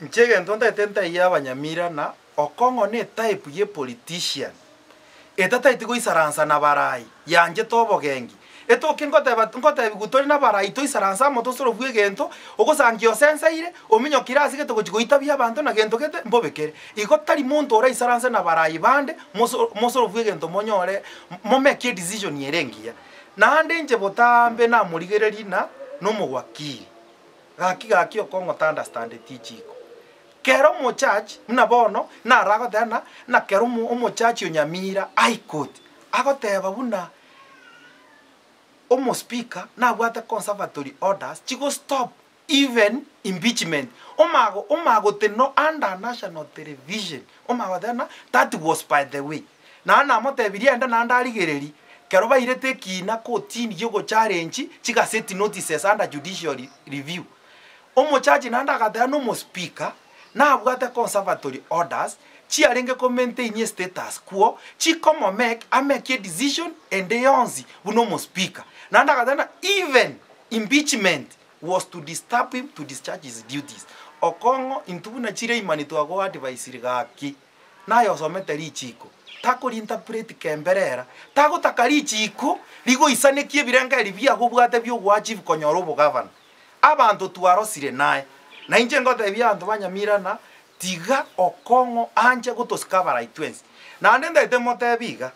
Inche egento ntagete ntaiye abanyamira na Okong'o ne type ye politician etataeti goisaransa na barai yanchete obogengi. Etoke ngoteba ngotebigu tore na barai toisaranse amo tosorobue egento, ogosangia osenseire, ominyokire ase gete gochi goitabia abanto na gento gete mbobe kere. Igo tari monto oraisaranse na barai bande moso mosorobue egento monyore momeke edecision ere engiya. Naende inche botambe namorigereria na nomowakili. Gaki gaki Okong'o ta understandeti chiko. Kera omochachi, buna bono naro agoteba ng'a ng'a kera omo omochachi o Nyamira High Court agoteba buna omospeaker nabwate conservatory orders chigo stop even impeachment. Omago omagotenena under national television omanye goteba ng'a that was by the way. Naende namotebirie aende naende arigererie kero bairete ekina kotini giogochallenge chigaseti notices under judicial review. Omochachi naende agateba na omospeaker nabwate conservatory orders chiarenge ko maintain estatus quo chikomomake amake edecision ende yonsi buna omospeaker. Naende agateba ng'a even impeachment was to disturb him to discharge his duties. Okong'o intwe buna chireimani twagoadvisiri gaki naye osomete richiiko, takori-interpret kemberera, tagotaka richiiko rigoisanekia ebirengererio biago obwate biogoachieve konyora obogavana. Abanto twarosire naye, na inche ngotebia abanto ba Nyamira ng'a tiga okong'o anche gotosika abarai twensi. Naende ntagete motebie iga,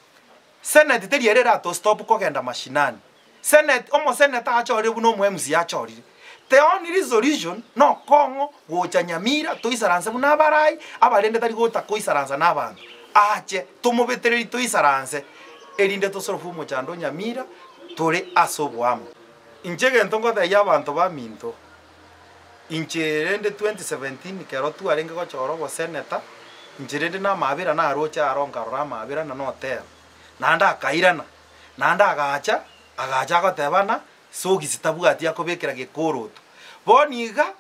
Senate teri ere eratostop kogenda mashinani. Senate, omoseneta achorire buna omo MCA achorire. The only resolution nokong'o gocha Nyamira toisaranse buna abarai, abarende tari gotaka koisaransa na abanto. Ache tomobetereri toisaranse erinde tosorofu omochando o Nyamira tore ase oboamo. Inche egento ngotebia abanto baminto, inche rende 2017 ekero twarenge gochora oboseneta, inche rende na amabera naroche aro nkarora amabera na noteba, naende akairana, naende agacha, agacha agoteba ng'a sogisi tabwati akobekera gekoroto. Bono iga,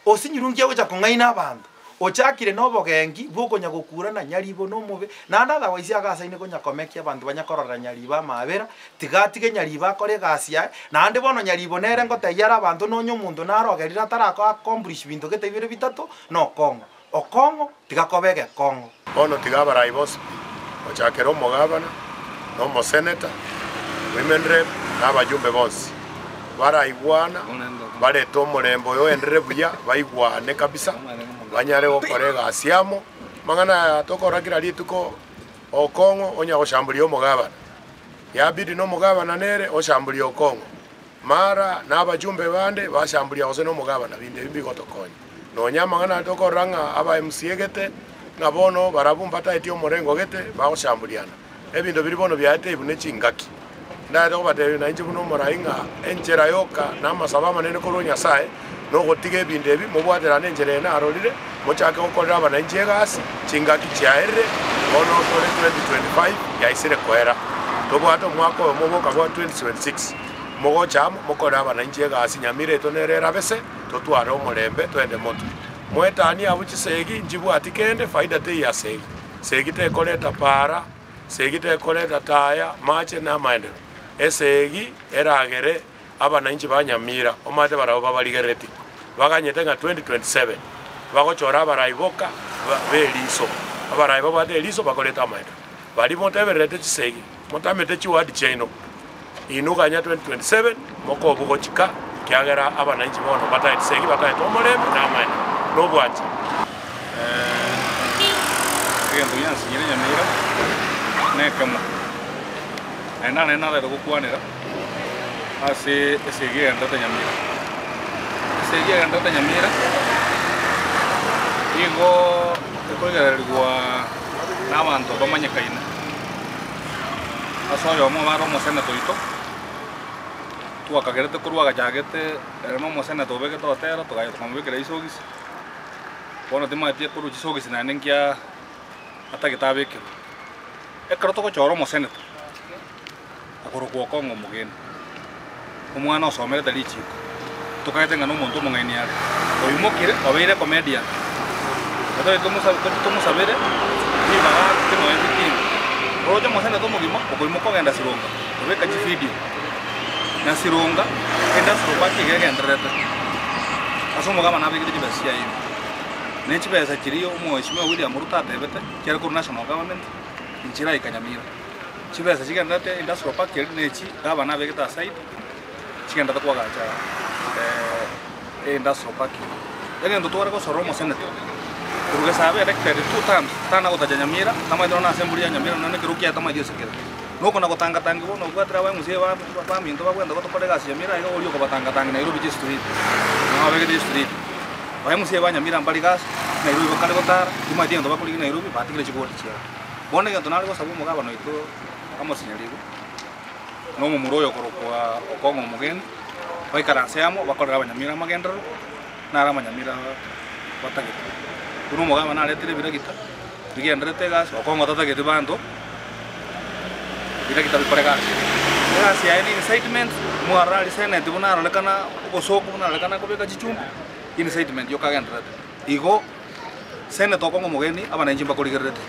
Osinyirwe nki agocha kong'aina abanto? Ochakire nobogenki bw'okonya gokura na nyaribo nomobe, naende otherwise agasaine konya komekia abanto banya kororera nyaribo amaabera, tiga atige nyaribo akore egasi yaye, naende bono nyaribo nere ngotebia are abanto nonye omonto narogerire atarako accomplish binto gete bibere bitato, nokong'o. Okong'o tiga kobe egekong'o. Bono tiga abarai bonsi pi, gochakera omogabana, na omoseneta, women rep, na abajumbe bonsi, baraigwana, barete omorembe oyo oenderere buya, baigwane kabisa, banyare gokora egasi amo. Amang'ana aya tokora kera rituko, Okong'o onya goshamburia omogabana, yabidi na omogabana nere oshamburia Okong'o, mara na abajumbe bande bashamburia gose na omogabana, binto ebi mbigotokonya. Nonya amang'ana aria tokorora ng'a aba MCA gete, ng'a bono barabwo mbataeti omorengo gete, bagochamburiana. Ebinto biria bono biaeteibu ne chingaki. Ndagete kobatebia nainche buna omorai ng'a enchera yoka na amasabo amanene korwa Nyasae, nogotiga ebinto ebi, mobwaterane enchera eye narorire, mochake gokorera abanainchi egasi, chingaki chiaerire, bono tore 2025 yaisire koera. Tobwate omwaka oyomo boka bwa 2026, mogocha amo mokorere abanainchi egasi, Nyamira yaito nere erabese. Totware omorembe, twende motwe. Moetanie abwo chisegi, nchibwati kende, faida teiyo ase egi. Segi tekoreta paara, segi tekoreta taya, mache na amaenderero. Esegi eragere abanainchi ba Nyamira, omanyete barabwo babarigerereti, baganyete ng'a 2027 bagochora abarai boka b'eriso, abarai babwate eriso bakoreta amaenderero. Baria motebererete chisegi, motamete chiwadi chiaino, Inwe ganya 2027 mokobua gochika, ekiagera abananchi bono mbataete segi, bataete omorembe na amaene na obwanchani. Egento giansinyire nyamira nekemo, naende nare narete gokwanera ase esegi egenderete nyamira. Esegi egenderete nyamira nigo ekoigererigwa na abanto bamanyekaine. Ase oyomo obo are omoseneta oito, twakagerete korwa agachagete ere na omoseneta obegete otero togacha tokamobekera chisogisi, bono timanyeti korwa chisogisi naende nkia atagete abekerwe. Ekero togochora omoseneta, okorokwa Okong'o Omogeni, omwana osomerete richiko, tokagete ng'a nomonto omong'aini are, oimokire obeire ecomedian. Natoche tomosa toche tomosabere ribaga ake nonya ebitinga. Oroche omoseneta omogima okoimoka ogenda Sironga kobeka chividio, na Sironga industrial park iga egendererete ase omogabana abekete chibesa chiaye ime. Na chibesa chiria omweshimiwa William Ruto atebete, chiare korwa national government, nchiraika Nyamira. Chibesa chigenderete industrial park eria na echi gavana abegete aside, chigenderete koagacha industrial park. Egento tware gosorora omoseneta, korwa gesa abe elected two terms, tana gotacha Nyamira, tamaete nonya na assembly ya Nyamira nonya na ekerogo kiaye tamaeti ase kere. Nokona gotangatangi bono obwatire aba MCA ba baminto bagwenta gotokora egasi Nyamira iga oria okobatangatangi Nairobi chistreet, nabo abegete chistreet. Ba MCA ba Nyamira mbari gasi, Nairobi bakare gotara, timanyeti egento bakorigia Nairobi, batigire chigoti chiabo. Bono egento nare gosaba omogabana oito amosinyerigwe, na omomura oyo okorokwa Okong'o Omogeni, baikaranse amo bakorere abanyamira amagenderero, naro amanyamira batagete. Buna omogabana aretire ebiragita, bigendererete egasi, Okong'o tatageti banto, biragita bikore egasi. Egasi yaye ne incitement, mwarora aria senate buna arorekana obosooku buna arorekana akobeka chichumbi, incitement yoka agendererete. Igo. Senator okong'a omogeni, abananchi mbakorigerereti.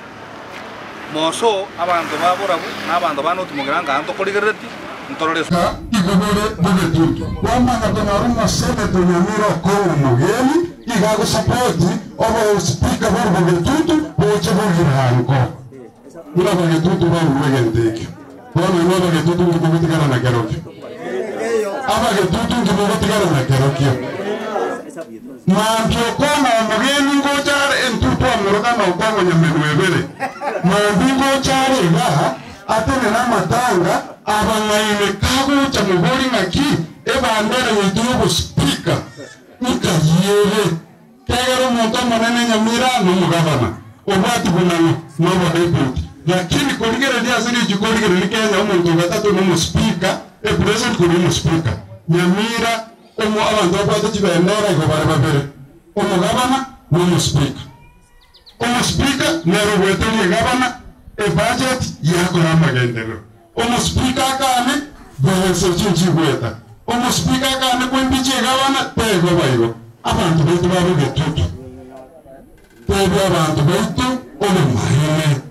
Moso abanto ba borabu na abanto ba North Mugirango aa ntokorigerereti, ntorore Iga igo bore bogetutu. Kwamanya konyora omoseneta onyamire okong'a omogeni iga agosapoti obospika bore bogetutu boche bogirango. Buna bogetutu baurwe egento ekio. Bono inwe abagetutu nki mogotigara na kerokio? Abagetutu nki mogotigara na kerokio? Mambia okong'a omogeni ngocha are intwe twamoroka nokong'a nyamenwa ebere. Mambia ngocha are iga, atenene amatanga, abang'aine kagocha mobori ng'aki ebandera yaito y'obospeaker nkayiere. Kiagera omonto omonene nyamira nomogabana, obwati buna ng'o nobodeputy. Lakini korigereria ase richiko origereria Kenya omonto ogatato nomospeaker, epresident korwa omospeaker. Nyamira Omo abanto babwate chibendera igo bare babere, omogabana na omospeaker. Omospeaker nere ogwetoria egabana ebudget yakora amagenderero. Omospeaker akane besa echio nchigweta. Omospeaker akane kwembichia egabana tegoba igo. Abanto baito babe getutu. Tebia abanto baito obomaene.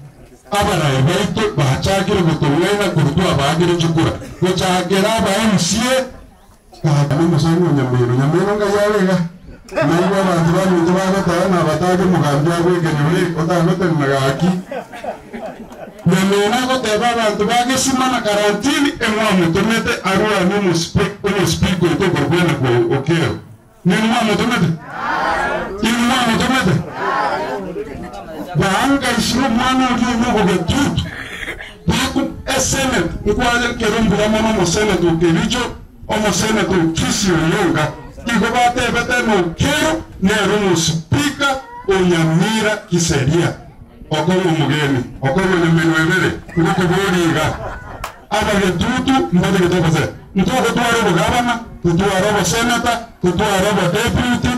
Abarai baito bachakire gotong'aina korwa twabaakire chikura gochakera aba MCA. Tata nomosani o Nyameno, Nyameno ngai are iga? Naigwe abanto baminto bagoteba nabatage omogambi agwo ekenyoro otagotenena gaki. Nyameno agoteba abanto ba Gesima na Karantini emwamotomete arwanie omospeaker oito okorokwa Enakwa Okero. Ninwe mwamotomete? Inwe mwamotomete? Baangaisire omwana oria oyio ogogetutu. Baku esenate nkwaye kero mbuya mono omosenate o Kericho, omosenate o Kisii oyonga. Igo batebete ng'a Okello nere omospeaker o Nyamira Kiseria. Okong'a omogeni, okong'a nyemenwa ebere, ngokoboria iga. Abagetutu mbatagete obosee. Ntogotwara obogabana, totware oboseneta, totware obodeputy,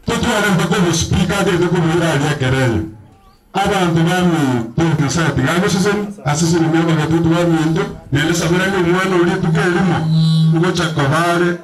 totware mpaka obospeaker atagete koboira aria ekerenyo. Abanto baminto, Nyasae tiga agosesenie, asesenie abagetutu baminto, naende saberanie omwana oria rituko erimo, ngocha koba are.